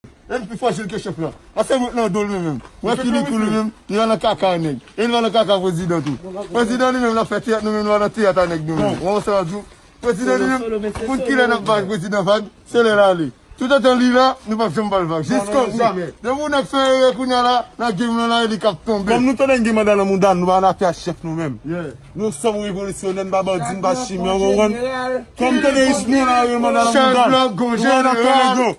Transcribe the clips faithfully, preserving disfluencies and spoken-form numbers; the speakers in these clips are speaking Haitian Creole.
E l pi frajil ke chèf la. Pase mwen nan do l mwen menm. Mwen ki li pou li menm, li va nan kaka nèg. E li va nan kaka prezidan tou. Prezidan li menm l ap fè teyat, nou menm nou va nan teyat a nèg nou menm. Ou wè sa w ap di w? Prezidan li menm, konn kilè n ap bay prezidan vag, se lè l ale. Toutotan li la, nou p ap janm ba l vag. Jiskobou. Depi yon nèg fè erè kounye a la, nan game lan la, e li k ap tonbe. Kòm nou tande n gen manda nan mouda n, nou pa nan afè a chèf nou menm. Nou sòm revolisyonè, n pa bandi, n pa chimè, w konprann? Kòm tande Richemond la, gen manda nan mouda n, nou pa nan afè nèg yo.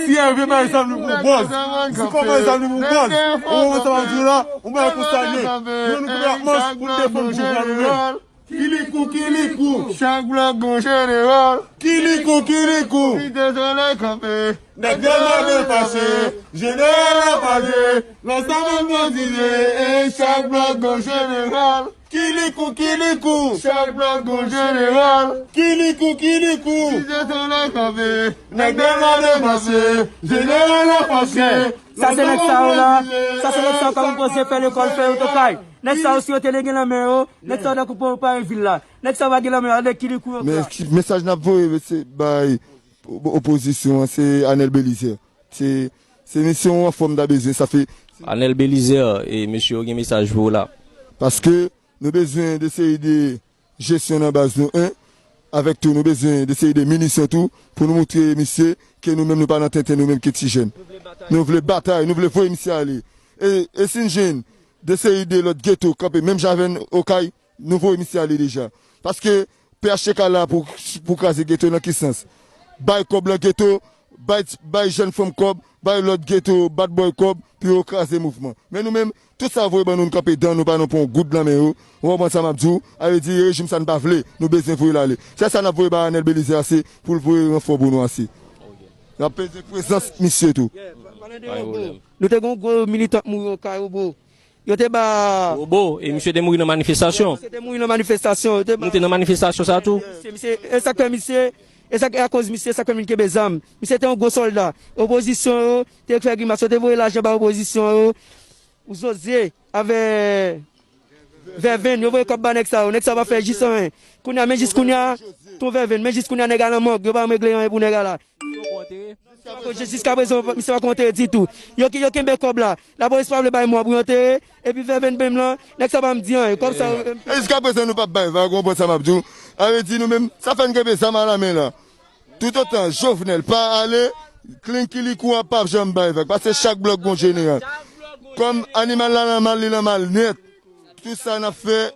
Si Hervé bay zam li pou bòz, si kò bay zam li pou bòz, ou konprann sa m ap di w la? Ou bay konsa ye. Nou, nou koupe ak manch pou n defann pouvwa nou menm. Kilikou, kilikou. Chak blòk gon jeneral. Kilikou, kilikou. Pite solèy kanpe. Nèg Dèlma byen fache. Jeneral la fache. Nan sa menm bandi ye. E chak blòk gon jeneral. Kilikou, kilikou. Chak blòk gon jeneral. Kilikou, kilikou. Pite solèy kanpe. Nèg Dèlma byen fache. Jeneral la fache. Sa se nèg sa yo la. Sa se nèg sa yo k ap poze fè lekòl, fè otokay. Nèg sa yo, si yo te gen lanmè yo, nèg sa yo ta koupe yo pare vil la. Nèg sa yo pa gen lanmè yo, ale kilikou yo. Men ki mesaj n ap voye, se bay o-, opozisyon an, se Anel Belizaire. Se, se misyon anfòm n ta bezwen, sa fè. Anel Belizaire, e mesye yo gen mesaj pou w la. Paske nou bezwen de seri de jesyon nan baz nou, en. Avèk tou, nou bezwen de seri de minisyon tou, pou nou moutre misye ke nou menm nou pa nan tenten, nou menm ke ti jèn. Nou vle batay, nou vle voye misye ale. E, e si n jwenn de seri de lòt geto kanpe menm jan avè n Okay, nou voye misye ale deja. Paske P H T K la pou, pou kraze geto nan ki sans? Bay kòb lan geto, bay, bay jèn fanm kòb, bay lòt geto, bad boy kòb, pou yo kraze mouvman. Men nou menm, tout sa voye ban nou, n kanpe dan nou, pa nou pran yon goud nan men yo. Ou konprann sa m ap di w? A vle di, rejim sa n pa vle, nou bezwen voye l ale. Se sa n ap voye ba Anel Belizaire ase, pou l voye ranfò pou nou ase. N ap peze prezans misye tou. Nou te gen yon gwo militan k mouri Okay, Obo. Yo te ba. Obo, e misye te mouri nan manifestasyon. Misye te mouri nan manifestasyon. Yo te ba. Nou te nan manifestasyon sa tou. Misye, misye, e sa k fè misye, e sa k akoz misye, sa k fè m vin kenbe zam. Misye te yon gwo sòlda. Opozisyon yo te fè grimas, yo te voye lajan ba opozisyon yo. Ou Zoze avè Vèvenn, yo voye kòb ba nèg sa yo. Nèg sa yo pa fè jis anyen. Kounye a, men jis kounye a, ton Vèvenn, men jis kounye a nèg a nan mòg, yo pa janm regle anyen pou nèg a la. Jiskaprezan, misye pa konte ditou. Yo, yo kenbe kòb la. Lapolis pa vle bay mò pou yo antere. Epi Vèvenn menm lan, nèg sa pa janm di anyen. Kòb sa yo. E jiskaprezan, nou p ap bay vag, ou konprann sa m ap di w? A vle di, nou menm, sa fè n kenbe zam a la men la. Toutotan Jovenel pa ale, Clean Kilikou a p ap janm bay vag. Paske chak blòk gon jeneral. Kòm animal la nan mal, li nan mal nèt. Tout sa n ap fè,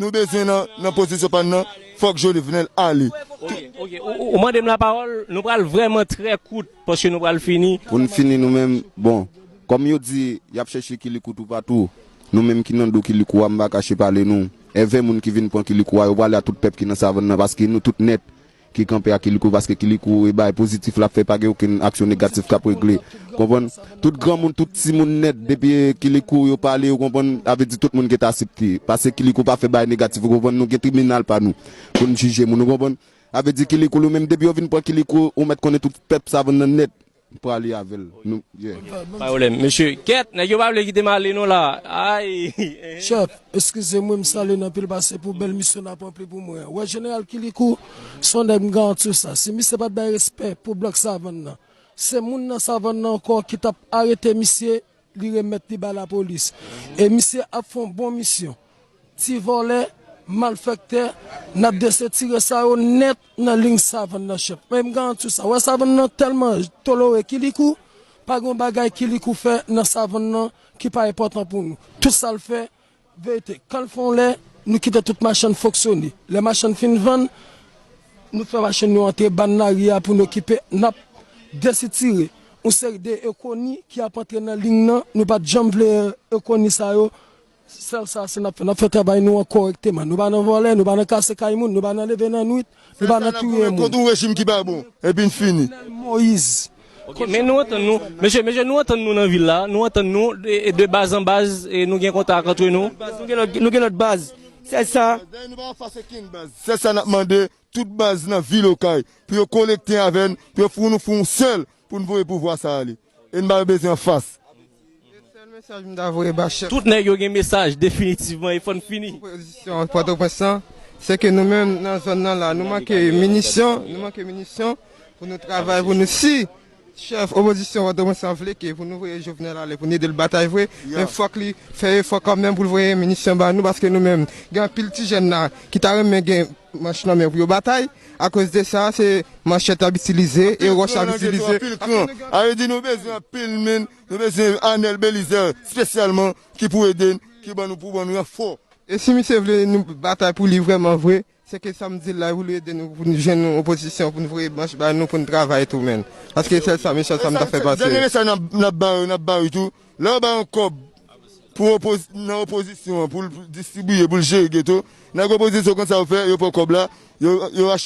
nou bezwen nan, nan pozisyon pa n nan, fòk Jovenel ale. Ok, ok. Ou, ou, ou mande m lapawòl, nou pral vrèman trè kout, paske nou pral fini. Pou n fini nou menm, bon, kòm yo di, y ap chèche Kilikou toupatou, nou menm ki nan do Kilikou a, m pa kache pale nou. Èvè moun ki vin pran Kilikou a, yo prale a tout pèp ki nan savann nan, paske nou tout nèt ki kanpe ak Kilikou, paske Kilikou e bagay pozitif l ap fè, pa gen okenn aksyon negatif k ap regle. Konprann? Tout granmoun, tout timoun nèt, depi Kilikou yo pale, ou konprann, avè di tout moun gentan asepte. Paske Kilikou pa fè bagay negatif, ou konprann, nou gen tribinal pa nou pou n jije moun, ou konprann? Avè di Kilikou, ou menm, depi yo vin pran Kilikou, ou mèt konnen tout pèp savann nan nèt prale avè l. Nou, yeah. Pa pwoblèm, mesye. Kèt, nèg yo pa vle kite m ale non la. Ay. Chèf, eskize mwen, m salye n anpil paske pou bèl misyon n ap ranpli pou mwen an. Wè, Jeneral Kilikou, se yon nèg m garanti w sa. Si misye pa t bay respè pou blòk savann nan, se moun nan savann nan ankò ki t ap arete misye, li remèt li ba lapolis. E misye ap fè yon bon misyon. Ti vòlè, malfèktè, n ap desetire sa yo nèt nan liy savann nan, chèf. Men m garanti w sa. Wè savann nan tèlman tolore Kilikou, pa gen yon bagay Kilikou fè nan savann nan ki pa enpòtan pou nou. Tout sa l fè, verite. Kan l fè yon lè, nou kite tout machann fonksyone. Lè machann fin vann, nou fè machann yo antre ban lari a pou n okipe, n ap desitire yon seri de ekoni ki ap antre nan liy nan. Nou pa t janm vle ekoni sa yo. Sèl sa se n ap fè. N ap fè travay nou an kòrèkteman. Nou pa nan vòlè, nou pa nan kase kay moun, nou pa nan leve nan nwit, nou pa nan touye moun. Kont yon rejim ki pa bon, epi n fini. Moyiz. Ok, men nou antann nou, mesye, mesye, nou antann nou nan vil la, nou antann nou, e, e de baz an baz, e nou gen kontak antre nou. Nou gen lòt, nou gen lòt baz. Se sa. Nou pa anfas okenn baz. Se sa n ap mande, tout baz nan vil Okay, pou yo konekte avè n, pou yo foun nou foun sèl, pou n voye pouvwa sa ale. E n pa bezwen anfas. Sèl mesaj m ta voye ba chèf. Tout nèg yo gen mesaj definitivman e fò n fini. Opozisyon Pòtoprens lan, se ke nou menm nan zòn nan la, nou manke minisyon, nou manke minisyon pou nou travay, pou nou si Chèf opozisyon an, Domwen San vle ke pou nou voye Jovenel ale, pou n ede l batay vre, men fòk li fè efò kanmenm pou l voye minisyon ba nou, paske nou menm, gen anpil ti jèn la ki ta renmen gen manch nan men pou yo batay. Akoz de sa, se manchèt y ap itilize e wòch y ap itilize. Anpil kran. A vle di nou bezwen anpil moun, nou bezwen Anèl Belizaire espesyalman ki pou ede n, ki ban nou, pou ban nou ranfò. E si misye vle nou batay pou li vrèman vre, se ke sa m di l la, pou li ede nou, pou nou jwenn yon opozisyon, pou nou voye manch ba nou, pou nou travay tou, menn. Paske sèl sa, men sèl sa m ta fè pase. Dènye mesaj n ap, n ap ba yo, n ap ba yo tou. Lè yo ba yon kòb pou opoz-, nan opozisyon an, pou l distribiye, pou l jere geto, nèg opozisyon konn sa yo fè, yo pran kòb la, yo, yo achte